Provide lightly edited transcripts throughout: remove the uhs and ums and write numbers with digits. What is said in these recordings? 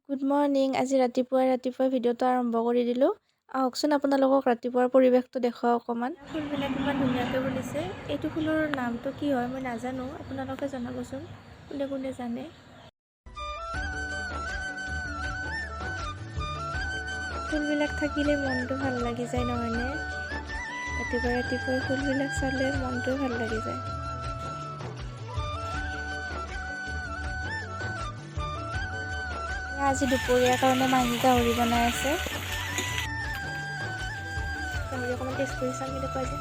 Good morning. আজি ৰাতিপুৱাই ৰাতিপুৱাই ভিডিঅ'টো আৰম্ভ কৰি দিলোঁ। আহকচোন, আপোনালোকক ৰাতিপুৱাৰ পৰিৱেশটো দেখুৱাওঁ অকণমান। ফুলবিলাক ইমান ধুনীয়াকৈ ফুলিছে। এইটো ফুলৰ নামটো কি হয় মই নাজানো, আপোনালোকে জনাবচোন কোনে কোনে জানে। ফুলবিলাক থাকিলে মনটো ভাল লাগি যায়, নহয়নে? ৰাতিপুৱা ৰাতিপুৱাই ফুলবিলাক চালে মনটোৱে ভাল লাগি যায়। আজি দুপৰীয়াৰ কাৰণে মাহী গাহৰি বনাই আছে। গাহৰি অকণমান টেষ্ট কৰি চাম কেনেকুৱা যে।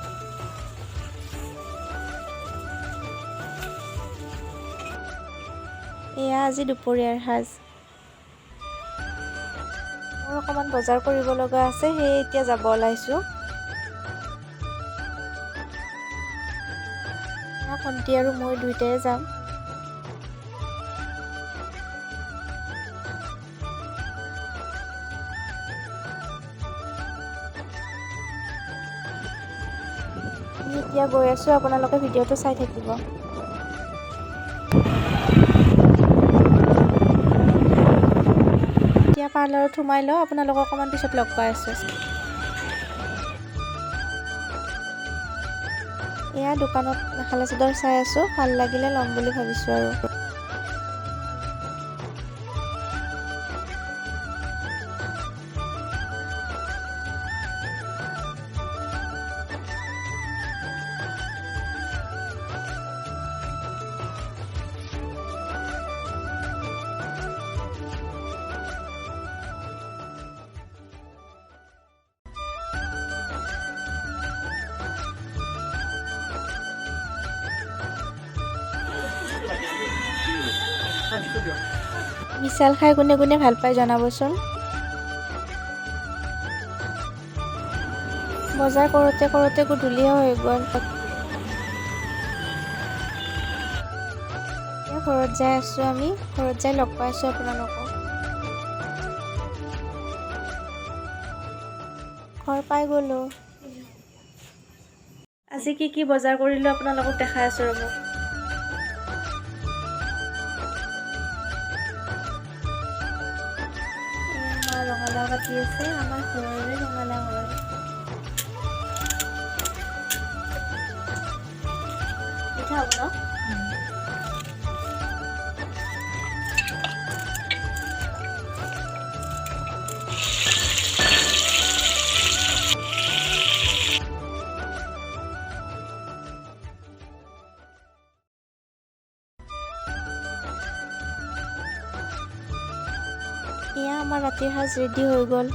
এয়া আজি দুপৰীয়াৰ সাজ। মোৰ অকণমান বজাৰ কৰিব লগা আছে, সেয়ে এতিয়া যাব ওলাইছোঁ। ভণ্টি আৰু মই দুয়োটাই যাম। আমি এতিয়া গৈ আছোঁ, আপোনালোকে ভিডিঅ'টো চাই থাকিব। এতিয়া পাৰ্লাৰত সোমাই লওঁ, আপোনালোকক অকণমান পিছত লগ পাই আছোঁ। এয়া দোকানত মেখেলা চাদৰ চাই আছোঁ, ভাল লাগিলে ল'ম বুলি ভাবিছোঁ আৰু। মিছাল খাই কোনে কোনে ভাল পায় জনাবচোন। বজাৰ কৰোঁতে কৰোঁতে গধূলিয়ে হৈ গ'ল। ঘৰত যাই আছোঁ আমি, ঘৰত যাই লগ পাই আছোঁ আপোনালোকক। ঘৰ পাই গ'লোঁ। আজি কি কি বজাৰ কৰিলোঁ আপোনালোকক দেখাই আছোঁ, ৰ'ব। ৰঙালাও কাটি আছে, আমাৰ ঘৰৰে ৰঙালাও হয়। মিঠা হ'ব ন? এয়া আমাৰ ৰাতিৰ সাজ ৰেডি হৈ গ'ল।